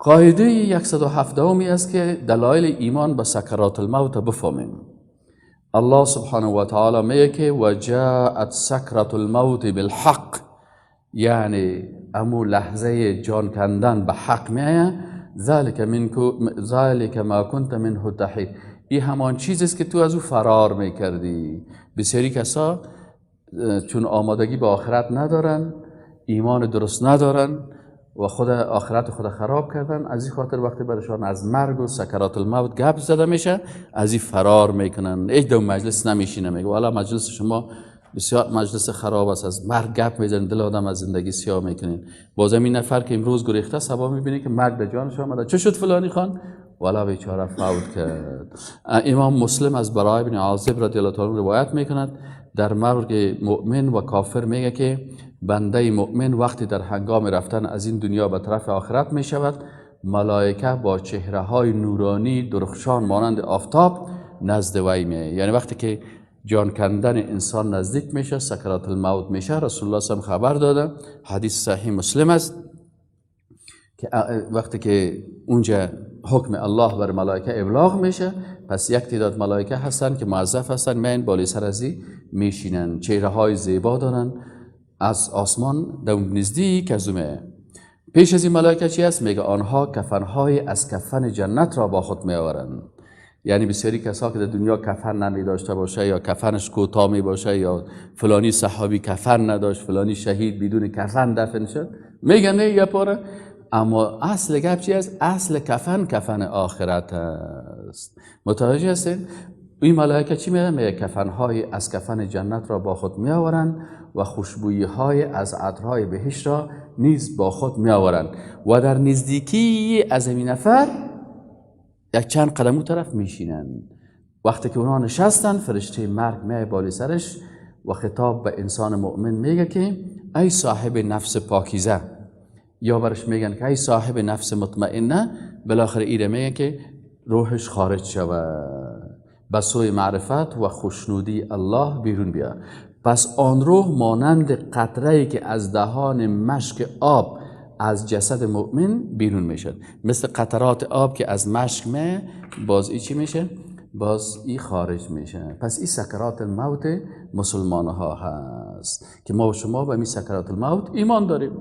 قاعده 107 است که دلایل ایمان به سکرات الموت بفهمیم. الله سبحانه و تعالی میگه که و جاءت سکرت الموت بالحق، یعنی امو لحظه جان کندن به حق میایه. ذلک ما کنت منه تحید، این همان چیزی است که تو از او فرار میکردی. بسیاری کسا چون آمادگی به آخرت ندارن، ایمان درست ندارن و خود آخرت خود خراب کردن، از این خاطر وقتی برشان از مرگ و سکرات الموت گپ زده میشه از این فرار میکنن. هیچ دو مجلس نمیشینه، میگه والا مجلس شما بسیار مجلس خراب است، از مرگ گپ میزنن، دل آدم از زندگی سیاه میکنین. بازم این نفر که امروز گریخته صبا میبینه که مرگ به جانش آمده. چه شد فلانی خان؟ والا بیچاره فوت کرد. امام مسلم از برای بن عازب رضی الله تعالی روایت میکند در مرگ مؤمن و کافر، میگه که بنده مؤمن وقتی در هنگام رفتن از این دنیا به طرف آخرت می شود، ملائکه با چهره های نورانی درخشان مانند آفتاب نزد وی می. یعنی وقتی که جان کندن انسان نزدیک میشه، سکرات الموت میشه، رسول الله صلی خبر داده، حدیث صحیح مسلم است که وقتی که اونجا حکم الله بر ملائکه ابلاغ میشه، پس یک تعداد ملائکه هستن که موظف هستن میان بالای سر ازی میشینن، چهره های زیبا دارن، از آسمان در نزدیک از اومه. پیش از این ملائکه چی است؟ میگه آنها کفنهای از کفن جنت را با خود میآورند. یعنی بسیاری کسا که در دنیا کفن نمی داشته باشه یا کفنش کوتاه می باشه یا فلانی صحابی کفن نداشت، فلانی شهید بدون کفن دفن شد، میگن نه یه پاره. اما اصل گپ چی است؟ اصل کفن کفن آخرت است. متوجه هستین؟ این ملائکه چی میگن؟ میگه کفنهای از کفن جنت را با خود میآورند و خوشبویی های از عطرهای بهشت را نیز با خود میآورند و در نزدیکی از این نفر یک چند قدم اون طرف میشینن. وقتی که اونها نشستن، فرشته مرگ میای بالای سرش و خطاب به انسان مؤمن میگه که ای صاحب نفس پاکیزه، یا برش میگن که ای صاحب نفس مطمئنه. بالاخره ایره میگه که روحش خارج شود، به سوی معرفت و خوشنودی الله بیرون بیا. پس آن روح مانند قطره‌ای که از دهان مشک آب از جسد مؤمن بیرون میشد، مثل قطرات آب که از مشک می باز ای چی میشه؟ باز ای خارج میشه. پس این سکرات الموت مسلمان ها هست که ما و شما به می سکرات الموت ایمان داریم.